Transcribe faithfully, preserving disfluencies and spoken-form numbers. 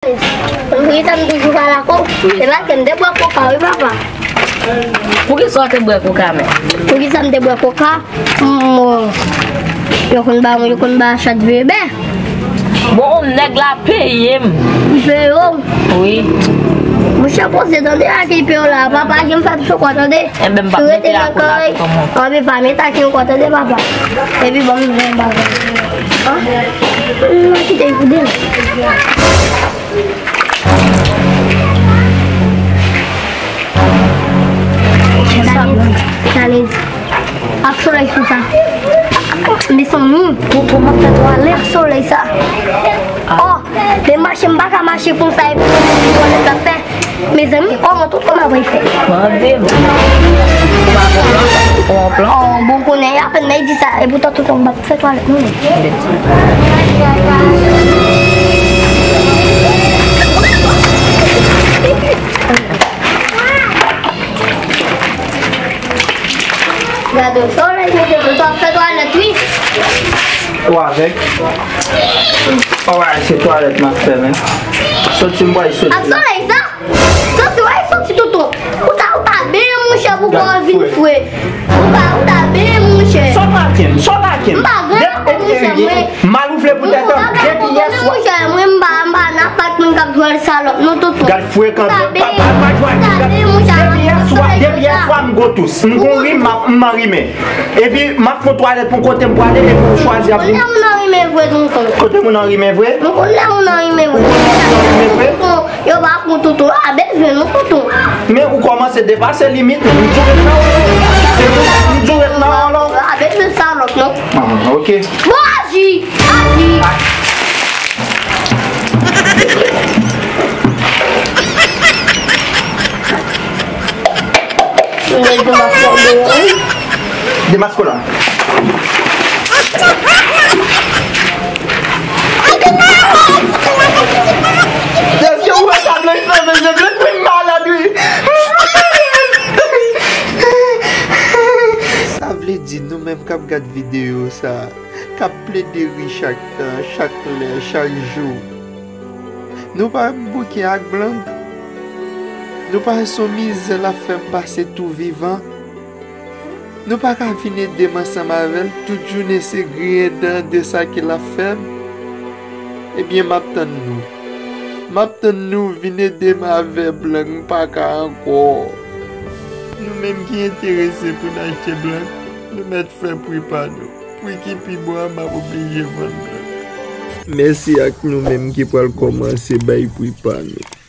Poukisa m toujou pa lakò? E paske m te bwè koka, wi, papa. Poukisa w te bwè koka, men? Poukisa m te bwè koka? Bon, yo konn ba mwen, yo konn ba chat vye ben. Bon, nèg la peye m. Li peye w? Wi. Monchè, poze tande a ki peye w la. Papa, jan m fè m sou kwa tande. Enben, m p ap mete a kote a tonton mwen. Anben, pa mete a ki yon kwa tande, papa. Epi, bon, m ven bagay. Ah, m kite l pou de. Ak solèy sou sa. Mezanmi. Pou, pou mwen fè twalèt. Ak solèy sa. Oh, men mache, m pa ka mache konsa epi twalèt la fè. Mezanmi, kòman tout kòman mwen fè? Mande m. Ou pa konprann? Ou konprann? Oh, bon, konnen apèn mwen di sa, e poutan tout kòman m ap fè twalèt mwen. Gade, solèy mete pou sa fè twalèt, wi. Ou avèk? Ou wè, se twalèt m ap fè, men. Soti, m pral soti. Ak solèy sa? Soti, w al soti, tonton. Ou ta, ou ta benyen, monchè, pou kò w vin fre. Ou ta, ou ta benyen, monchè. Sòt laken, sòt laken. M pa gen laken, monchè, mwen. Mal ou vle pou tèt an. Depi yè swa. Monchè, mwen, m pa, m pa nan apartment k ap jwe salòp, non, tonton. Gad frekan, pa, pa, pa jwe ak li. Depi yè swa, depi yè swa, m gwo tous. M gon rim, m ap, m anrimen. Epi, m ap fè twalèt pou kote m pwale, epi ou chwazi ap vin. Kote moun anrimen vre, tonton? Kote moun anrimen vre? Kote moun anrimen vre? Tonton, yo pa pou tonton, a bezwen nou tonton. Men ou kòmanse depase limit, m di w ret nan wòl ou. Se pou sa m di w ret nan wòl ou. A bezwen salòp, non. Ah, ok. Bon, aji, aji. Mwen demaske w deyò, wi. Demaske w la. Èske ou wè sa blan fè, mezanmi? Li malad, wi. Sa vle di, nou menm k ap gad videyo sa, k ap plede ri chak tan, chak lè, chak jou. Nou pa menm bouke ak blan. Nou pa wè se yon mizè l ap fè m pase tou vivan. Nou pa ka vin ede m ansanm avè l, tout jounen se griyen dan de sa ke l ap fè m. Ebyen, m ap tann nou. M ap tann nou, vin ede m avè blan, m pa ka ankò. Nou menm ki enterese pou n achte blan, nou mèt fè pri pa nou. Pri ki pi ba a, m ap oblije vann blan. Mèsi ak nou menm ki pral kòmanse bay pri pa nou.